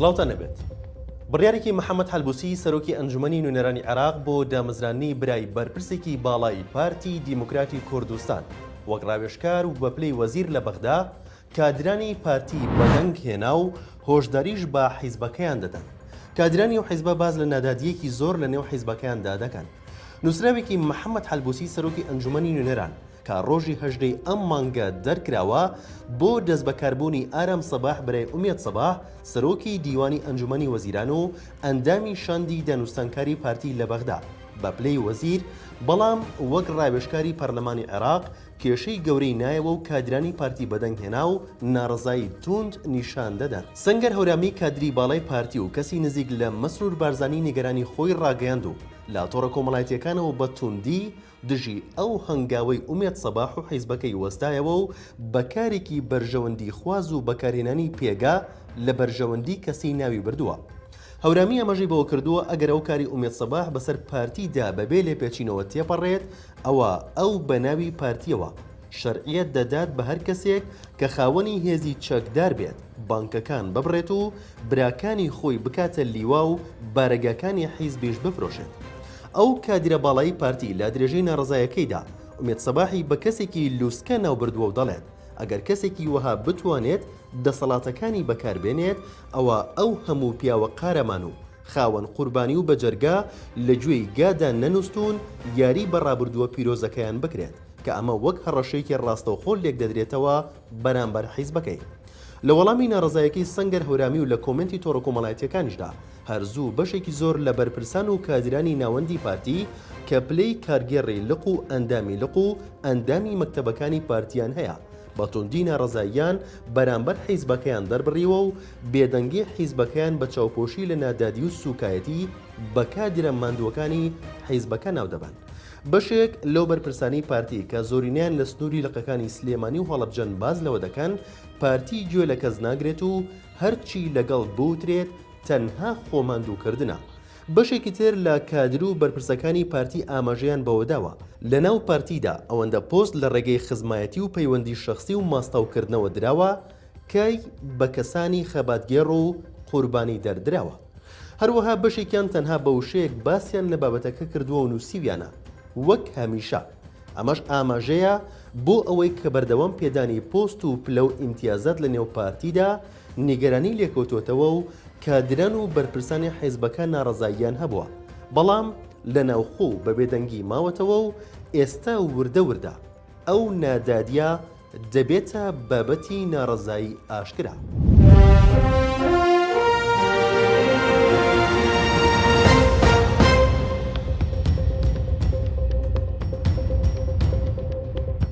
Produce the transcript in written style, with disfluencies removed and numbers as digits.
سڵاوتان لێبێت. بڕیارێکی محەمەد حەلبوسی سەرۆکی ئەنجومەنی نوێنەرانی عێراق بۆ دامەزراندنی برای بەرپرسێکی باڵای پارتی دیموکراتی کوردستان وەک ڕاوێژکار و بە پلەی وەزیر لە بەغدا کادرانی پارتی بەدەنگ هێنا و هۆشداریش بە حیزبەکەیان دەدەن. کادرانی ئەو حیزبە باس لە نادادییەکی زۆر لە نێو حیزبەکەیاندا دەکەن. نووسراوێکی محەمەد حەلبوسی سەرۆکی ئەنجومەنی نوێنەران کە ڕۆژی هەژدەی ئەم مانگە دەرکراوە بۆ دەستبەکاربوونی ئارام سەباح برای ئومێد سەباح سەرۆکی دیوانی ئەنجومەنی وەزیران و ئەندامی شاندی دانوستانکاری پارتی لە بەغدا بە پلەی وەزیر بەڵام وەک ڕاوێژکاری پەرلەمانی عێراق کێشەی گەورەی نایەوە و کادرانی پارتی بەدەنگ هێنا و ناڕەزایی توند نیشان دەدەن. سەنگەر هەورامی کادری باڵای پارتی و کەسی نزیک لە مەسرور بارزانی نیگەرانی خۆی ڕاگەیاند و لە تۆڕە کۆمەڵایەتییەکانەوە بە توندی دژی ئەو هەنگاوەی ئومێد سەباح و حیزبەکەی وەستایەوە و بە کارێکی بەرژەوەندیخواز و بەکارهێنانی پێگە لە بەرژەوەندی کەسی ناوی بردووە. هەورامی ئاماژەی بەوەکردووە، ئەگەر ئەو کاری ئومێد سەباح بەسەر پارتیدا بەبێ لێپێچینەوە تێپەڕێت، ئەوا ئەو بەناوی پارتییەوە شەرعیەت دەدات بە هەر کەسێک کە خاوەنی هێزی چەکدار بێت بانکەکان ببڕێت و براکانی خۆی بکاتە لیوا و بارەگاکانی حیزبیش بفرۆشێت. ئەو کادیرە باڵای پارتی لە درێژەی ناڕەزایەکەیدا ئومێد سەباحی بە کەسێکی لوسکە ناوبردووە و دەڵێت، ئەگەر کەسێکی وەها بتوانێت دەسەڵاتەکانی بەکاربێنێت ئەوا ئەو هەموو پیاوە قارەمان و خاوەن قوربانی و بەجەرگە لە گوێی گادا نەنوستوون یاری بە ڕابردووە پیرۆزەکەیان بکرێت کە ئەمە وەک هەڕەشەیەکی ڕاستەوخۆ لێکدەدرێتەوە بەرامبەر حیزبەکەی. لە وەڵامی ناڕەزایەکەی سەنگەر هەورامی و لە کۆمێنتی تۆڕە کۆمەڵایەتیەکانیشدا هەر زوو بەشێکی زۆر لە بەرپرسان و کادیرانی ناوەندی پارتی کە پلەی کارگێڕی لق و ئەندامی لق و ئەندامی مەکتەبەکانی پارتیان هەیە بە توندی ناڕەزاییان بەرامبەر حیزبەکەیان دەربڕیوە و بێدەنگی حیزبەکەیان بە چاوپۆشی لە نادادی و سوکایەتی بە کادیرە ماندووەکانی حیزبەکە ناودەبەن. بەشێک لەو بەرپرسانەی پارتی کە زۆرینەیان لە سنووری لقەکانی سلێمانی و هەڵەبجەن باس لەوە دەکەن پارتی گوێ لە کەس ناگرێت و هەرچی لەگەڵ بوترێت تەنها خۆماندووکردنە. بەشێکی تر لە کادر و بەرپرسەکانی پارتی ئاماژەیان بەوەداوە، لەناو پارتیدا ئەوەندە پۆست لە ڕێگەی خزمایەتی و پەیوەندی شەخسی و ماستاوکردنەوە دراوە کە بە کەسانی خەباتگێڕ و قوربانیدەر دراوە. هەروەها بەشێکیان تەنها بە وشەیەک باسیان لە بابەتەکە کردووە و نووسیویانە، وەک هەمیشە. ئەمەش ئاماژەیە بۆ ئەوەی کە بەردەوام پێدانی پۆست و پلە و ئیمتیازات لە نێو پارتیدا نیگەرانی لێکەوتۆتەوە و کادران و بەرپرسانی حیزبەکە ناڕەزاییان هەبووە، بەڵام لە ناوخۆ و بە بێدەنگی ماوەتەوە و ئێستا وردە وردە ئەو نادادیە دەبێتە بابەتی ناڕەزایی ئاشکرا.